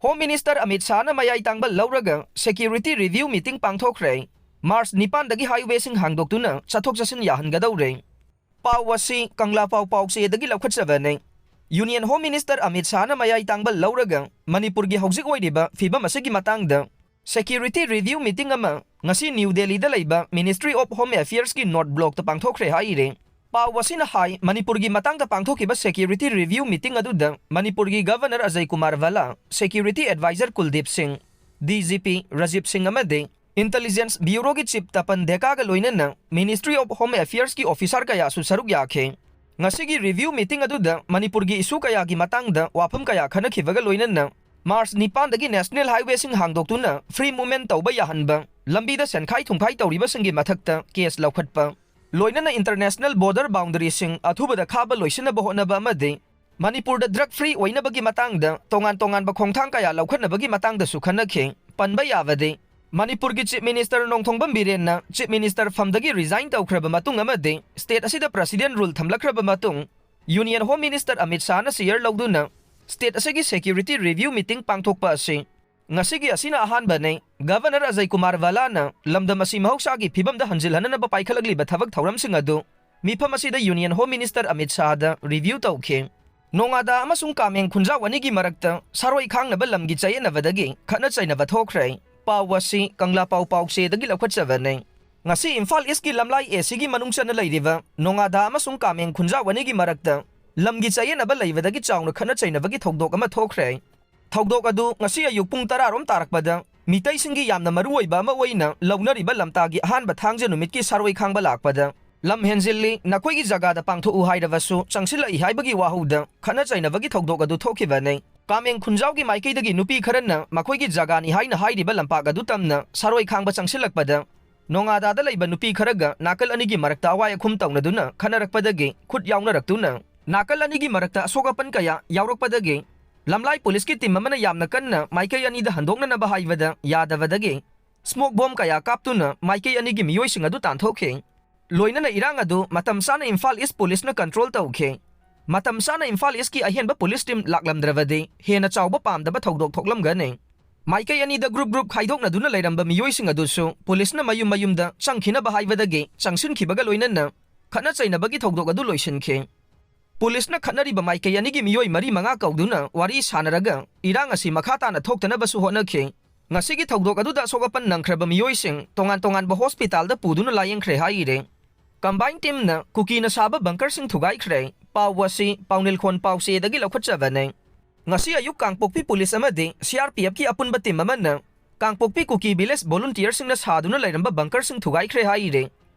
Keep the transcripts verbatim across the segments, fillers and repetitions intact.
Home Minister Amit Shahꯅ ꯃꯌꯥꯏ ꯇꯥꯡꯕ ꯂꯧꯔꯒ security review meeting ꯄꯥꯡꯊꯣꯛꯈ꯭ꯔꯦ꯫ March ꯅꯤꯄꯥꯟꯗꯒꯤ highwayꯁꯤꯡ ꯍꯥꯡꯗꯣꯛꯇꯨꯅ ꯆꯠꯊꯣꯛ ꯆꯠꯁꯤꯟ ꯌꯥꯍꯟꯒꯗꯧꯔꯦ꯫ ꯄꯥꯎ ꯑꯁꯤ ꯀꯪꯂꯥ ꯄꯥꯎ ꯄꯥꯎꯆꯦꯗꯒꯤ ꯂꯧꯈꯠꯆꯕꯅꯤ꯫ Union Home Minister Amit Shahꯅ ꯃꯌꯥꯏ ꯇꯥꯡꯕ ꯂꯧꯔꯒ ꯃꯅꯤꯄꯨꯔꯒꯤ ꯍꯧꯖꯤꯛ ꯑꯣꯏꯔꯤꯕ ꯐꯤꯕꯝ ꯑꯁꯤꯒꯤ ꯃꯇꯥꯡꯗ security review meeting ꯑꯃ ꯉꯁꯤ ꯅ꯭ꯌꯨ ꯗꯦꯜꯂꯤꯗ ꯂꯩꯕ Ministry of Home Affairsꯀꯤ North Blockꯇ ꯄꯥꯡꯊꯣꯛꯈ꯭ꯔꯦ ꯍꯥꯏꯔꯤ꯫ ꯄꯥꯎ ꯑꯁꯤꯅ ꯍꯥꯏ, ꯃꯅꯤꯄꯨꯔꯒꯤ ꯃꯇꯥꯡꯗ ꯄꯥꯡꯊꯣꯛꯈꯤꯕ security review meeting ꯑꯗꯨꯗ ꯃꯅꯤꯄꯨꯔꯒꯤ Governor Ajay Kumar ꯚꯜꯂꯥ, Security Advisor ꯀꯨꯜꯗꯤꯞ ꯁꯤꯡ, D G P ꯔꯥꯖꯤꯕ ꯁꯤꯡ ꯑꯃꯗꯤ Intelligence Bureauꯒꯤ Chief ꯇꯄꯟ ꯙꯦꯀꯥꯒ ꯂꯣꯏꯅꯅ Ministry of Home Affairsꯀꯤ officer ꯀꯌꯥꯁꯨ ꯁꯔꯨꯛ ꯌꯥꯈꯤ꯫ ꯉꯁꯤꯒꯤ review meeting ꯑꯗꯨꯗ ꯃꯅꯤꯄꯨꯔꯒꯤ issue ꯀꯌꯥꯒꯤ ꯃꯇꯥꯡꯗ ꯋꯥꯐꯝ ꯀꯌꯥ ꯈꯟꯅꯈꯤꯕꯒ ꯂꯣꯏꯅꯅ March ꯅꯤꯄꯥꯟꯗꯒꯤ national highwayꯁꯤꯡ ꯍꯥꯡꯗꯣꯛꯇꯨꯅ free movement ꯇꯧꯕ ꯌꯥꯍꯟꯕ, ꯂꯝꯕꯤꯗ ꯁꯦꯟꯈꯥꯏ ꯊꯨꯝꯈꯥꯏ ꯇꯧꯔꯤꯕꯁꯤꯡꯒꯤ ꯃꯊꯛꯇ case ꯂꯧꯈꯠꯄ, ꯂꯣꯏꯅꯅ international border boundaryꯁꯤꯡ ꯑꯊꯨꯕꯗ ꯈꯥꯕ ꯂꯣꯏꯁꯤꯟꯅꯕ ꯍꯣꯠꯅꯕ ꯑꯃꯗꯤ ꯃꯅꯤꯄꯨꯔꯗ drug free ꯑꯣꯏꯅꯕꯒꯤ ꯃꯇꯥꯡꯗ ꯇꯣꯉꯥꯟ ꯇꯣꯉꯥꯟꯕ ꯈꯣꯡꯊꯥꯡ ꯀꯌꯥ ꯂꯧꯈꯠꯅꯕꯒꯤ ꯃꯇꯥꯡꯗꯁꯨ ꯈꯟꯅꯈꯤ꯫ ꯄꯟꯕ ꯌꯥꯕꯗꯤ, ꯃꯅꯤꯄꯨꯔꯒꯤ Chief Minister Nongthombam ꯕꯤꯔꯦꯟꯅ Chief Minister ꯐꯝꯗꯒꯤ resign ꯇꯧꯈ꯭ꯔꯕ ꯃꯇꯨꯡ ꯑꯃꯗꯤ state ꯑꯁꯤꯗ President rule ꯊꯝꯂꯛꯈ꯭ꯔꯕ ꯃꯇꯨꯡ, Union Home Minister Amit ꯁꯥꯍꯅ chair ꯂꯧꯗꯨꯅ state ꯑꯁꯤꯒꯤ security review meeting ꯄꯥꯡꯊꯣꯛꯄ ꯑꯁꯤ ꯉꯁꯤꯒꯤ ꯑꯁꯤꯅ ꯑꯍꯥꯟꯕꯅꯤ꯫ Governor ꯑꯖꯌ ꯀꯨꯃꯥꯔ ꯚꯜꯂꯥꯅ ꯂꯝꯗꯝ ꯑꯁꯤ ꯃꯍꯧꯁꯥꯒꯤ ꯐꯤꯕꯝꯗ ꯍꯟꯖꯤꯜꯍꯟꯅꯅꯕ ꯄꯥꯏꯈꯠꯂꯛꯂꯤꯕ ꯊꯕꯛ ꯊꯧꯔꯝꯁꯤꯡ ꯑꯗꯨ ꯃꯤꯐꯝ ꯑꯁꯤꯗ Union Home Minister Amit ꯁꯥꯍꯗ review ꯇꯧꯈꯤ꯫ ꯅꯣꯉꯥꯗꯥ ꯑꯃꯁꯨꯡ ꯀꯥꯃꯦꯡ ꯈꯨꯟꯖꯥꯎ ꯑꯅꯤꯒꯤ ꯃꯔꯛꯇ ꯁꯥꯔꯣꯏ ꯈꯥꯡꯅꯕ ꯂꯝꯒꯤ ꯆꯌꯦꯠꯅꯕꯗꯒꯤ ꯈꯠꯅ ꯆꯩꯅꯕ ꯊꯣꯛꯈ꯭ꯔꯦ꯫ ꯄꯥꯎ ꯑꯁꯤ ꯀꯪꯂꯥ ꯄꯥꯎ ꯄꯥꯎꯆꯦꯗꯒꯤ ꯂꯧꯈꯠꯆꯕꯅꯤ꯫ ꯉꯁꯤ ꯏꯝꯐꯥꯜ ꯏꯁꯀꯤ ꯂꯝꯂꯥꯏ ꯑꯦꯁꯤꯒꯤ ꯃꯅꯨꯡ ꯆꯟꯅ ꯂꯩꯔꯤꯕ ꯅꯣꯉꯥꯗꯥ ꯑꯃꯁꯨꯡ ꯀꯥꯃꯦꯡ ꯈꯨꯟꯖꯥꯎ ꯑꯅꯤꯒꯤ ꯃꯔꯛꯇ ꯂꯝꯒꯤ ꯆꯌꯦꯠꯅꯕ ꯂꯩꯕꯗꯒꯤ ꯆꯥꯎꯅ ꯈꯠꯅ ꯆꯩꯅꯕꯒꯤ ꯊꯧꯗꯣꯛ ꯑꯃ ꯊꯣꯛꯈ꯭ꯔꯦ꯫ ꯊꯧꯗꯣꯛ ꯑꯗꯨ ꯉꯁꯤ ꯑꯌꯨꯛ ꯄꯨꯡ ꯇꯔꯥ ꯔꯣꯝ ꯇꯥꯔꯛꯄꯗ ꯃꯤꯇꯩꯁꯤꯡꯒꯤ ꯌꯥꯝꯅ ꯃꯔꯨꯑꯣꯏꯕ ꯑꯃ ꯑꯣꯏꯅ ꯂꯧꯅꯔꯤꯕ ꯂꯝꯇꯥꯒꯤ ꯑꯍꯥꯟꯕ ꯊꯥꯡꯖ ꯅꯨꯃꯤꯠꯀꯤ ꯁꯥꯔꯣꯏ ꯈꯥꯡꯕ ꯂꯥꯛꯄꯗ, "ꯂꯝ ꯍꯦꯟꯖꯤꯜꯂꯤ, ꯅꯈꯣꯏꯒꯤ ꯖꯒꯥꯗ ꯄꯥꯡꯊꯣꯛꯎ" ꯍꯥꯏꯔꯕꯁꯨ ꯆꯪꯁꯤꯜꯂꯛꯏ ꯍꯥꯏꯕꯒꯤ ꯋꯥꯍꯧꯗ ꯈꯠꯅ ꯆꯩꯅꯕꯒꯤ ꯊꯧꯗꯣꯛ ꯑꯗꯨ ꯊꯣꯛꯈꯤꯕꯅꯤ꯫ ꯀꯥꯃꯦꯡ ꯈꯨꯟꯖꯥꯎꯒꯤ ꯃꯥꯏꯀꯩꯗꯒꯤ ꯅꯨꯄꯤ ꯈꯔꯅ ꯃꯈꯣꯏꯒꯤ ꯖꯒꯥꯅꯤ ꯍꯥꯏꯅ ꯍꯥꯏꯔꯤꯕ ꯂꯝꯄꯥꯛ ꯑꯗꯨ ꯇꯝꯅ ꯁꯥꯔꯣꯏ ꯈꯥꯡꯕ ꯆꯪꯁꯤꯜꯂꯛꯄꯗ, ꯅꯣꯉꯥꯗꯥꯗ ꯂꯩꯕ ꯅꯨꯄꯤ ꯈꯔꯒ ꯅꯥꯀꯜ ꯑꯅꯤꯒꯤ ꯃꯔꯛꯇ ꯑꯋꯥꯏ ꯑꯈꯨꯝ ꯇꯧꯅꯗꯨꯅ ꯈꯠꯅꯔꯛꯄꯗꯒꯤ ꯈꯨꯠ ꯌꯥꯎꯅꯔꯛꯇꯨꯅ ꯅꯥꯀꯜ ꯑꯅꯤꯒꯤ ꯃꯔꯛꯇ ꯑꯁꯣꯛ ꯑꯄꯟ ꯀꯌꯥ ꯌꯥꯎꯔꯛꯄꯗꯒꯤ ꯂꯝꯂꯥꯏ ꯄꯨꯂꯤꯁꯀꯤ team ꯑꯃꯅ ꯌꯥꯝꯅ ꯀꯟꯅ ꯃꯥꯏꯀꯩ ꯑꯅꯤꯗ ꯍꯟꯗꯣꯛꯅꯅꯕ ꯍꯥꯏꯕꯗ ꯌꯥꯗꯕꯗꯒꯤ smoke bomb ꯀꯌꯥ ꯀꯥꯞꯇꯨꯅ ꯃꯥꯏꯀꯩ ꯑꯅꯤꯒꯤ ꯃꯤꯑꯣꯏꯁꯤꯡ ꯑꯗꯨ ꯇꯥꯟꯊꯣꯛꯈꯤ꯫ ꯂꯣꯏꯅꯅ ꯏꯔꯥꯡ ꯑꯗꯨ ꯃꯇꯝ ꯆꯥꯅ ꯏꯝꯐꯥꯜ ꯏꯁ ꯄꯨꯂꯤꯁꯅ control ꯇꯧꯈꯤ꯫ ꯃꯇꯝ ꯆꯥꯅ ꯏꯝꯐꯥꯜ ꯏꯁꯀꯤ ꯑꯍꯦꯟꯕ ꯄꯨꯂꯤꯁ ꯇꯤꯝ ꯂꯥꯛꯂꯝꯗ꯭ꯔꯕꯗꯤ ꯍꯦꯟꯅ ꯆꯥꯎꯕ ꯄꯥꯝꯗꯕ ꯊꯧꯗꯣꯛ ꯊꯣꯛꯂꯝꯒꯅꯤ꯫ ꯃꯥꯏꯀꯩ ꯑꯅꯤꯗ ꯒ꯭ꯔꯨꯞ ꯒ꯭ꯔꯨꯞ ꯈꯥꯏꯗꯣꯛꯅꯗꯨꯅ ꯂꯩꯔꯝꯕ ꯃꯤꯑꯣꯏꯁꯤꯡ ꯑꯗꯨꯁꯨ ꯄꯨꯂꯤꯁꯅ ꯃꯌꯨꯝ ꯃꯌꯨꯝꯗ ꯆꯪꯈꯤꯅꯕ ꯍꯥꯏꯕꯗꯒꯤ ꯆꯪꯁꯤꯟꯈꯤꯕꯒ ꯂꯣꯏꯅꯅ ꯈꯠꯅ ꯆꯩꯅꯕꯒꯤ ꯊꯧꯗꯣꯛ ꯑꯗꯨ ꯂꯣꯏꯁꯤꯟꯈꯤ꯫ ꯄꯨꯂꯤꯁꯅ ꯈꯠꯅꯔꯤꯕ ꯃꯥꯏꯀꯩ ꯑꯅꯤꯒꯤ ꯃꯤꯑꯣꯏ ꯃꯔꯤ ꯃꯉꯥ ꯀꯧꯗꯨꯅ ꯋꯥꯔꯤ ꯁꯥꯟꯅꯔꯒ ꯏꯔꯥꯡ ꯑꯁꯤ ꯃꯈꯥ ꯇꯥꯅ ꯊꯣꯛꯇꯅꯕꯁꯨ ꯍꯣꯠꯅꯈꯤ꯫ ꯉꯁꯤꯒꯤ ꯊꯧꯗꯣꯛ ꯑꯗꯨꯗ ꯑꯁꯣꯛ ꯑꯄꯟ ꯅꯪꯈ꯭ꯔꯕ ꯃꯤꯑꯣꯏꯁꯤꯡ ꯇꯣꯉꯥꯟ ꯇꯣꯉꯥꯟꯕ ꯍꯣꯁꯄꯤꯇꯥꯜꯗ ꯄꯨꯗꯨꯅ ꯂꯥꯌꯦꯡꯈ꯭ꯔꯦ ꯍꯥꯏꯔꯤ꯫ ꯀꯝꯕꯥꯏꯟ ꯇꯤꯝꯅ ꯀꯨꯀꯤꯅ ꯁꯥꯕ ꯕꯪꯀꯔꯁꯤꯡ ꯊꯨꯒꯥꯏꯈ꯭ꯔꯦ꯫ ꯄꯥꯎ ꯑꯁꯤ ꯄꯥꯎꯅꯤꯜꯈꯣꯟ ꯄꯥꯎꯆꯦꯗꯒꯤ ꯂꯧꯈꯠꯆꯕꯅꯤ꯫ ꯉꯁꯤ ꯑꯌꯨꯛ ꯀꯥꯡꯄꯣꯛꯄꯤ ꯄꯨꯂꯤꯁ ꯑꯃꯗꯤ ꯁꯤ ꯑꯥꯔ ꯄꯤ ꯑꯦꯐꯀꯤ ꯑꯄꯨꯟꯕ ꯇꯤꯝ ꯑꯃꯅ ꯀꯥꯡꯄꯣꯛꯄꯤ ꯀꯨꯀꯤ ꯚꯤꯂꯦꯖ ꯚꯣꯂꯨꯟꯇꯤꯌꯔꯁꯤꯡꯅ ꯁꯥꯗꯨꯅ ꯂꯩꯔꯝꯕ ꯕꯪꯀꯔꯁꯤꯡ ꯊꯨꯒꯥꯏꯈ꯭ꯔꯦ ꯍꯥꯏꯔꯤ꯫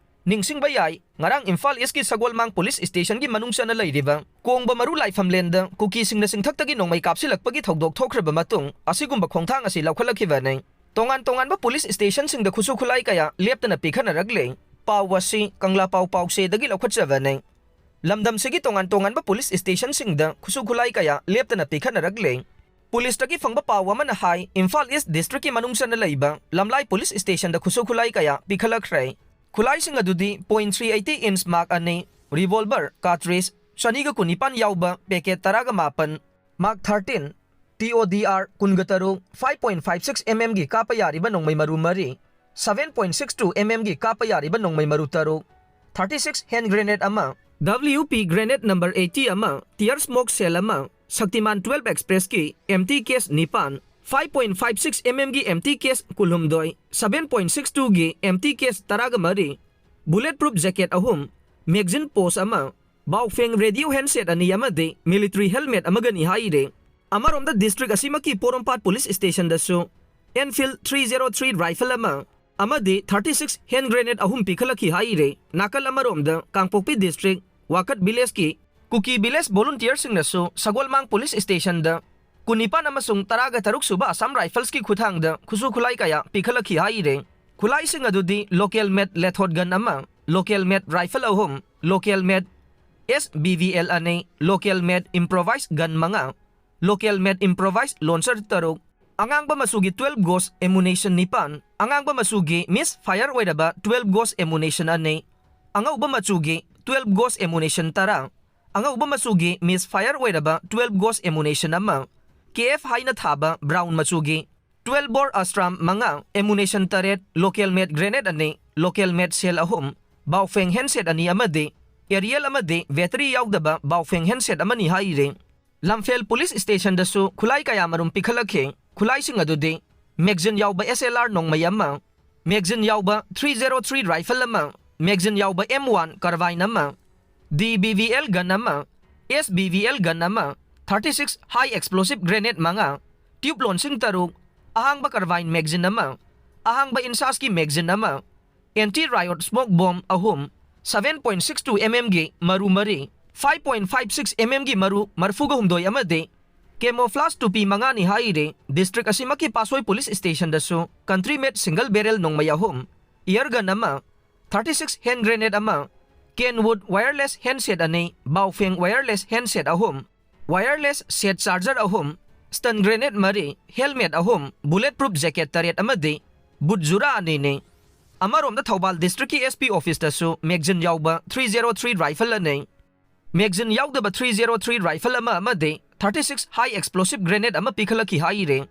ꯅꯤꯡꯁꯤꯡꯕ ꯌꯥꯏ, ꯉꯔꯥꯡ ꯏꯝꯐꯥꯜ ꯏꯁꯀꯤ ꯁꯒꯣꯜꯃꯥꯡ ꯄꯨꯂꯤꯁ ꯁ꯭ꯇꯦꯁꯟꯒꯤ ꯃꯅꯨꯡ ꯆꯟꯅ ꯂꯩꯔꯤꯕ ꯀꯣꯡꯕ ꯃꯔꯨ ꯂꯥꯏꯐꯝꯂꯦꯟꯗ ꯀꯨꯀꯤꯁꯤꯡꯅ ꯆꯤꯡꯊꯛꯇꯒꯤ ꯅꯣꯡꯃꯩ ꯀꯥꯞꯁꯤꯜꯂꯛꯄꯒꯤ ꯊꯧꯗꯣꯛ ꯊꯣꯛꯈ꯭ꯔꯕ ꯃꯇꯨꯡ ꯑꯁꯤꯒꯨꯝꯕ ꯈꯣꯡꯊꯥꯡ ꯑꯁꯤ ꯂꯧꯈꯠꯂꯛꯈꯤꯕꯅꯤ꯫ ꯇꯣꯉꯥꯟ ꯇꯣꯉꯥꯟꯕ ꯄꯨꯂꯤꯁ ꯁ꯭ꯇꯦꯁꯟꯁꯤꯡꯗ ꯈꯨꯠꯁꯨ ꯈꯨꯠꯂꯥꯏ ꯀꯌꯥ ꯂꯦꯞꯇꯅ ꯄꯤꯈꯠꯅꯔꯛꯂꯦ꯫ ꯄꯥꯎ ꯑꯁꯤ ꯀꯪꯂꯥ ꯄꯥꯎ ꯄꯥꯎꯆꯦꯗꯒꯤ ꯂꯧꯈꯠꯆꯕꯅꯤ꯫ ꯂꯝꯗꯝꯁꯤꯒꯤ ꯇꯣꯉꯥꯟ ꯇꯣꯉꯥꯟꯕ ꯄꯨꯂꯤꯁ ꯁ꯭ꯇꯦꯁꯟꯁꯤꯡꯗ ꯈꯨꯠꯁꯨ ꯈꯨꯠꯂꯥꯏ ꯀꯌꯥ ꯂꯦꯞꯇꯅ ꯄꯤꯈꯠꯅꯔꯛꯂꯦ꯫ ꯄꯨꯂꯤꯁꯇꯒꯤ ꯐꯪꯕ ꯄꯥꯎ ꯑꯃꯅ ꯍꯥꯏ, ꯏꯝꯐꯥꯜ ꯏꯁ ꯗꯤꯁꯇ꯭ꯔꯤꯛꯀꯤ ꯃꯅꯨꯡ ꯆꯟꯅ ꯂꯩꯕ ꯂꯝꯂꯥꯏ ꯄꯨꯂꯤꯁ ꯁ꯭ꯇꯦꯁꯟꯗ ꯈꯨꯠꯁꯨ ꯈꯨꯠꯂꯥꯏ ꯀꯌꯥ ꯄꯤꯈꯠꯂꯛꯈ꯭ꯔꯦ꯫ ꯈꯨꯠꯂꯥꯏꯁꯤꯡ ꯑꯗꯨꯗꯤ point three eighty inch mark ꯑꯅꯤ, ꯔꯤꯚꯣꯜꯚꯔ ꯀꯥꯔꯇ꯭ꯔꯤꯖ ꯆꯅꯤꯒ ꯀꯨꯟꯅꯤꯄꯥꯟ ꯌꯥꯎꯕ ꯄꯦꯀꯦꯠ ꯇꯔꯥꯒ ꯃꯥꯄꯟ, ꯃꯥꯔꯛ ꯊꯥꯔꯇꯤꯟ, ꯇꯤ ꯑꯣ ꯗꯤ ꯑꯥꯔ ꯀꯨꯟꯒ ꯇꯔꯨꯛ, five point five six M ꯑꯦꯝꯒꯤ ꯀꯥꯞꯄ ꯌꯥꯔꯤꯕ ꯅꯣꯡꯃꯩ ꯃꯔꯨ ꯃꯔꯤ, seven point six two M ꯑꯦꯝꯒꯤ ꯀꯥꯞꯄ ꯌꯥꯔꯤꯕ ꯅꯣꯡꯃꯩ ꯃꯔꯨ ꯇꯔꯨꯛ, ꯊꯥꯔꯇꯤ ꯁꯤꯛꯁ ꯍꯦꯟ ꯒ꯭ꯔꯦꯅꯦꯗ ꯑꯃ, ꯗꯕ꯭ꯂꯤꯌꯨ ꯄꯤ ꯒ꯭ꯔꯦꯅꯦꯗ ꯅꯝꯕꯔ ꯑꯩꯠꯇꯤ ꯑꯃ, ꯇꯤꯌꯔ ꯁ꯭ꯃꯣꯛ ꯁꯦꯜ ꯑꯃ, ꯁꯛꯇꯤꯃꯥꯟ ꯇꯨꯋꯦꯜꯚ ꯑꯦꯛꯁꯄ꯭ꯔꯦꯁꯀꯤ ꯑꯦꯝꯇꯤ ꯀꯦꯁ ꯅꯤꯄꯥꯟ, five point five six M ꯑꯦꯝꯒꯤ ꯑꯦꯝꯇꯤ ꯀꯦꯁ ꯀꯨꯟꯍꯨꯝꯗꯣꯏ, ꯁꯚꯦꯟ ꯄꯣꯏꯟ ꯁꯤꯛꯁ ꯇꯨꯒꯤ ꯑꯦꯝꯇꯤ ꯀꯦꯁ ꯇꯔꯥꯒ ꯃꯔꯤ, ꯕꯨꯂꯦꯠ ꯄ꯭ꯔꯨꯐ ꯖꯦꯀꯦꯠ ꯑꯍꯨꯝ, ꯃꯦꯒꯖꯤꯟ ꯄꯣꯁ ꯑꯃ, ꯕꯥꯎꯐꯦꯡ ꯔꯦꯗꯤꯑꯣ ꯍꯦꯟꯁꯦꯠ ꯑꯅꯤ ꯑꯃꯗꯤ ꯃꯤꯂꯤꯇꯔꯤ ꯍꯦꯜꯃꯦꯠ ꯑꯃꯒꯅꯤ ꯍꯥꯏꯔꯦ꯫ ꯑꯃꯔꯣꯝꯗ ꯗꯤꯁꯇ꯭ꯔꯤꯛ ꯑꯁꯤꯃꯛꯀꯤ ꯄꯣꯔꯣꯝꯄꯥꯠ ꯄꯨꯂꯤꯁ ꯁ꯭ꯇꯦꯁꯟꯗꯁꯨ Enfield three zero three rifle ꯑꯃ ꯑꯃꯗꯤ ꯊꯥꯔꯇꯤ ꯁꯤꯛꯁ ꯍꯦꯟ ꯒ꯭ꯔꯦꯅꯦꯗ ꯑꯍꯨꯝ ꯄꯤꯈꯠꯂꯛꯈꯤ ꯍꯥꯏꯔꯦ꯫ ꯅꯥꯀꯜ ꯑꯃꯔꯣꯝꯗ ꯀꯥꯡꯄꯣꯛꯄꯤ ꯗꯤꯁꯇ꯭ꯔꯤꯛ ꯋꯥꯀꯠ ꯚꯤꯂꯦꯖꯀꯤ ꯀꯨꯀꯤ ꯚꯤꯂꯦꯖ ꯚꯣꯂꯨꯟꯇꯤꯌꯔꯁꯤꯡꯅꯁꯨ ꯁꯒꯣꯜꯃꯥꯡ ꯄꯨꯂꯤꯁ ꯁ꯭ꯇꯦꯁꯟꯗ ꯀꯨꯟꯅꯤꯄꯥꯟ ꯑꯃꯁꯨꯡ ꯇꯔꯥꯒ ꯇꯔꯨꯛ ꯁꯨꯕ ꯑꯁꯥꯝ ꯔꯥꯏꯐꯜꯁꯀꯤ ꯈꯨꯠꯊꯥꯡꯗ ꯈꯨꯠꯁꯨ ꯈꯨꯠꯂꯥꯏ ꯀꯌꯥ ꯄꯤꯈꯠꯂꯛꯈꯤ ꯍꯥꯏꯔꯦ꯫ ꯈꯨꯠꯂꯥꯏꯁꯤꯡ ꯑꯗꯨꯗꯤ ꯂꯣꯀꯦꯜ ꯃꯦꯗ ꯂꯦꯊꯣꯠ ꯒꯟ ꯑꯃ, ꯂꯣꯀꯦꯜ ꯃꯦꯗ ꯔꯥꯏꯐꯜ ꯑꯍꯨꯝ, ꯂꯣꯀꯦꯜ ꯃꯦꯗ ꯑꯦꯁ ꯕꯤ ꯚꯤ ꯑꯦꯜ ꯑꯅꯤ, ꯂꯣꯀꯦꯜ ꯃꯦꯗ ꯏꯝꯄ꯭ꯔꯣꯚꯥꯏꯖ ꯒꯟ ꯃꯉꯥ, ꯂꯣꯀꯦꯜ ꯃꯦꯗ ꯏꯝꯄ꯭ꯔꯣꯚꯥꯏꯖ ꯂꯣꯟꯆꯔ ꯇꯔꯨꯛ, ꯑꯉꯥꯡꯕ ꯃꯆꯨꯒꯤ ꯇꯨꯋꯦꯜꯚ ꯒꯣꯁ ꯑꯦꯃꯨꯅꯦꯁꯟ ꯅꯤꯄꯥꯟ, ꯑꯉꯥꯡꯕ ꯃꯆꯨꯒꯤ ꯃꯤꯁ ꯐꯥꯌꯔ ꯑꯣꯏꯔꯕ ꯇꯨꯋꯦꯜꯚ ꯒꯣꯁ ꯑꯦꯃꯨꯅꯦꯁꯟ ꯑꯅꯤ, ꯑꯉꯧꯕ ꯃꯆꯨꯒꯤ ꯇꯨꯋꯦꯜꯚ ꯒꯣꯁ ꯑꯦꯃꯨꯅꯦꯁꯟ ꯇꯔꯥ, ꯑꯉꯧꯕ ꯃꯆꯨꯒꯤ ꯃꯤꯁ ꯐꯥꯌꯔ ꯑꯣꯏꯔꯕ twelve ꯒꯣꯁ ꯑꯦꯃꯨꯅꯦꯁꯟ ꯑꯃ, ꯀꯦ ꯑꯦꯐ ꯍꯥꯏꯅ ꯊꯥꯕ ꯕ꯭ꯔꯥꯎꯟ ꯃꯆꯨꯒꯤ twelve ꯕꯣꯔ ꯑꯁꯇ꯭ꯔꯥꯝ ꯃꯉꯥ, ꯑꯦꯃꯨꯅꯦꯁꯟ ꯇꯔꯦꯠ, ꯂꯣꯀꯦꯜ ꯃꯦꯠ ꯒ꯭ꯔꯦꯅꯦꯠ ꯑꯅꯤ, ꯂꯣꯀꯦꯜ ꯃꯦꯠ ꯁꯦꯜ ꯑꯍꯨꯝ, ꯕꯥꯎꯐꯦꯡ ꯍꯦꯟꯁꯦꯠ ꯑꯅꯤ ꯑꯃꯗꯤ ꯑꯦꯔꯤꯌꯦꯜ ꯑꯃꯗꯤ ꯕꯦꯇꯔꯤ ꯌꯥꯎꯗꯕ ꯕꯥꯎꯐꯦꯡ ꯍꯦꯟꯁꯦꯠ ꯑꯃꯅꯤ ꯍꯥꯏꯔꯤ꯫ ꯂꯝꯐꯦꯜ ꯄꯨꯂꯤꯁ ꯁ꯭ꯇꯦꯁꯟꯗꯁꯨ ꯈꯨꯠꯂꯥꯏ ꯀꯌꯥꯃꯔꯨꯝ ꯄꯤꯈꯠꯂꯛꯈꯤ꯫ ꯈꯨꯠꯂꯥꯏꯁꯤꯡ ꯑꯗꯨꯗꯤ ꯃꯦꯒꯖꯤꯟ ꯌꯥꯎꯕ ꯑꯦꯁ ꯑꯦꯜ ꯑꯥꯔ ꯅꯣꯡꯃꯩ ꯑꯃ, ꯃꯦꯒꯖꯤꯟ ꯌꯥꯎꯕ three zero three ꯔꯥꯏꯐꯜ ꯑꯃ, ꯃꯦꯒꯖꯤꯟ ꯌꯥꯎꯕ ꯑꯦꯝ ꯋꯥꯟ ꯀꯥꯔꯕꯥꯏꯟ ꯑꯃ, D B V L gun ꯑꯃ, ꯑꯦꯁ ꯕꯤ ꯚꯤ ꯑꯦꯜ ꯒꯟ ꯑꯃ, thirty six ꯍꯥꯏ ꯑꯦꯛꯁꯄ꯭ꯂꯣꯁꯤꯞ ꯒ꯭ꯔꯦꯅꯦꯠ ꯃꯉꯥ, ꯇ꯭ꯌꯨꯕ ꯂꯣꯟꯁꯤꯡ ꯇꯔꯨꯛ, ꯑꯍꯥꯡꯕ ꯀꯥꯔꯕꯥꯏꯟ ꯃꯦꯒꯖꯤꯟ ꯑꯃ, ꯑꯍꯥꯡꯕ ꯏꯟꯁꯥꯁꯀꯤ ꯃꯦꯒꯖꯤꯟ ꯑꯃ, ꯑꯦꯟꯇꯤ ꯔꯥꯏꯑꯣꯠ ꯁ꯭ꯃꯣꯛ ꯕꯣꯝ ꯑꯍꯨꯝ, seven point six two M M ꯒꯤ ꯃꯔꯨ ꯃꯔꯤ, five point five six M M ꯒꯤ ꯃꯔꯨ ꯃꯔꯤꯐꯨꯒ ꯍꯨꯝꯗꯣꯏ ꯑꯃꯗꯤ ꯀꯦꯃꯣꯐ꯭ꯂꯥꯖ ꯇꯨꯄꯤ ꯃꯉꯥꯅꯤ ꯍꯥꯏꯔꯤ꯫ ꯗꯤꯁꯇ꯭ꯔꯤꯛ ꯑꯁꯤꯃꯛꯀꯤ ꯄꯥꯁꯣꯏ ꯄꯨꯂꯤꯁ ꯁ꯭ꯇꯦꯁꯟꯗꯁꯨ ꯀꯟꯇ꯭ꯔꯤ ꯃꯦꯠ ꯁꯤꯡꯒꯜ ꯕꯦꯔꯦꯜ ꯅꯣꯡꯃꯩ ꯑꯍꯨꯝ, ꯏꯌꯔ ꯒꯟ ꯑꯃ, thirty six ꯍꯦꯟ ꯒ꯭ꯔꯦꯅꯦꯠ ꯑꯃ, ꯀꯦꯟꯋꯨꯗ ꯋꯥꯌꯔꯂꯦꯁ ꯍꯦꯟꯁꯦꯠ ꯑꯅꯤ, ꯕꯥꯎꯐꯦꯡ ꯋꯥꯌꯔꯂꯦꯁ ꯍꯦꯟꯁꯦꯠ ꯑꯍꯨꯝ, ꯋꯥꯌꯔꯂꯦꯁ ꯁꯦꯠ ꯆꯥꯔꯖꯔ ꯑꯍꯨꯝ, ꯁ꯭ꯇꯟ ꯒ꯭ꯔꯦꯅꯦꯠ ꯃꯔꯤ, ꯍꯦꯜꯃꯦꯠ ꯑꯍꯨꯝ, ꯕꯨꯂꯦꯠ ꯄ꯭ꯔꯨꯐ ꯖꯦꯀꯦꯠ ꯇꯔꯦꯠ ꯑꯃꯗꯤ ꯕꯨꯠ ꯖꯨꯔꯥ ꯑꯅꯤꯅꯤ꯫ ꯑꯃꯔꯣꯝꯗ ꯊꯧꯕꯥꯜ ꯗꯤꯁꯇ꯭ꯔꯤꯛꯀꯤ ꯑꯦꯁ ꯄꯤ ꯑꯣꯐꯤꯁꯇꯁꯨ ꯃꯦꯒꯖꯤꯟ ꯌꯥꯎꯕ three zero three ꯔꯥꯏꯐꯜ ꯑꯅꯤ, ꯃꯦꯒꯖꯤꯟ ꯌꯥꯎꯗꯕ three zero three ꯔꯥꯏꯐꯜ ꯑꯃ ꯑꯃꯗꯤ thirty six ꯍꯥꯏ ꯑꯦꯛꯁꯄ꯭ꯂꯣꯁꯤꯞ ꯒ꯭ꯔꯦꯅꯦꯠ ꯑꯃ ꯄꯤꯈꯠꯂꯛꯈꯤ ꯍꯥꯏꯔꯤ꯫